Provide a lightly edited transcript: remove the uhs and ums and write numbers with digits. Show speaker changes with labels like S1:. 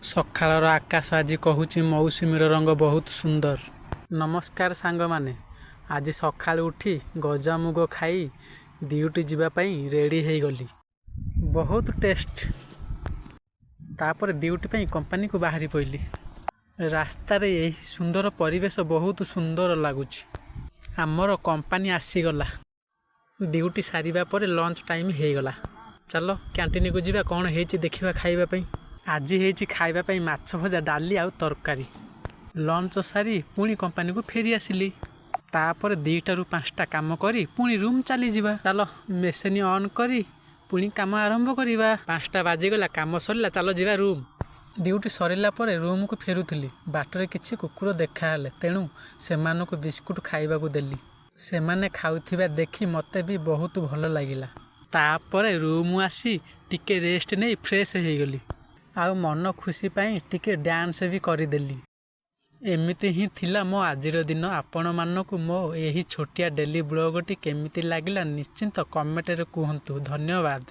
S1: ସକାଳର ଆକାଶ ଆଜି କହୁଛି, ମୌସୁମୀର ରଙ୍ଗ ବହୁତ ସୁନ୍ଦର। ନମସ୍କାର ସାଙ୍ଗମାନେ, ଆଜି ସକାଳୁ ଉଠି ଗଜାମୁଗ ଖାଇ ଡ୍ୟୁଟି ଯିବା ପାଇଁ ରେଡ଼ି ହେଇଗଲି। ବହୁତ ଟେଷ୍ଟ। ତାପରେ ଡ୍ୟୁଟି ପାଇଁ କମ୍ପାନୀକୁ ବାହାରି ପଡ଼ିଲି। ରାସ୍ତାରେ ଏହି ସୁନ୍ଦର ପରିବେଶ ବହୁତ ସୁନ୍ଦର ଲାଗୁଛି। ଆମର କମ୍ପାନୀ ଆସିଗଲା। ଡ୍ୟୁଟି ସାରିବା ପରେ ଲଞ୍ଚ ଟାଇମ୍ ହେଇଗଲା। ଚାଲ କ୍ୟାଣ୍ଟିନକୁ ଯିବା, କ'ଣ ହେଇଛି ଦେଖିବା ଖାଇବା ପାଇଁ। ଆଜି ହେଇଛି ଖାଇବା ପାଇଁ ମାଛ ଭଜା, ଡାଲି ଆଉ ତରକାରୀ। ଲଞ୍ଚ ସାରି ପୁଣି କମ୍ପାନୀକୁ ଫେରି ଆସିଲି। ତାପରେ 2ଟାରୁ 5ଟା କାମ କରି ପୁଣି ରୁମ୍ ଚାଲିଯିବା। ଚାଲ ମେସିନ୍ ଅନ୍ କରି ପୁଣି କାମ ଆରମ୍ଭ କରିବା। 5ଟା ବାଜିଗଲା, କାମ ସରିଲା, ଚାଲ ଯିବା ରୁମ୍। ଡ୍ୟୁଟି ସରିଲା ପରେ ରୁମ୍କୁ ଫେରୁଥିଲି। ବାଟରେ କିଛି କୁକୁର ଦେଖାହେଲେ, ତେଣୁ ସେମାନଙ୍କୁ ବିସ୍କୁଟ ଖାଇବାକୁ ଦେଲି। ସେମାନେ ଖାଉଥିବା ଦେଖି ମୋତେ ବି ବହୁତ ଭଲ ଲାଗିଲା। ତାପରେ ରୁମ୍ ଆସି ଟିକେ ରେଷ୍ଟ ନେଇ ଫ୍ରେଶ୍ ହେଇଗଲି ଆଉ ମନ ଖୁସି ପାଇଁ ଟିକେ ଡ୍ୟାନ୍ସ ବି କରିଦେଲି। ଏମିତି ହିଁ ଥିଲା ମୋ ଆଜିର ଦିନ। ଆପଣମାନଙ୍କୁ ମୋ ଏହି ଛୋଟିଆ ଡେଲି ବ୍ଲଗ୍ଟି କେମିତି ଲାଗିଲା, ନିଶ୍ଚିତ କମେଣ୍ଟରେ କୁହନ୍ତୁ। ଧନ୍ୟବାଦ।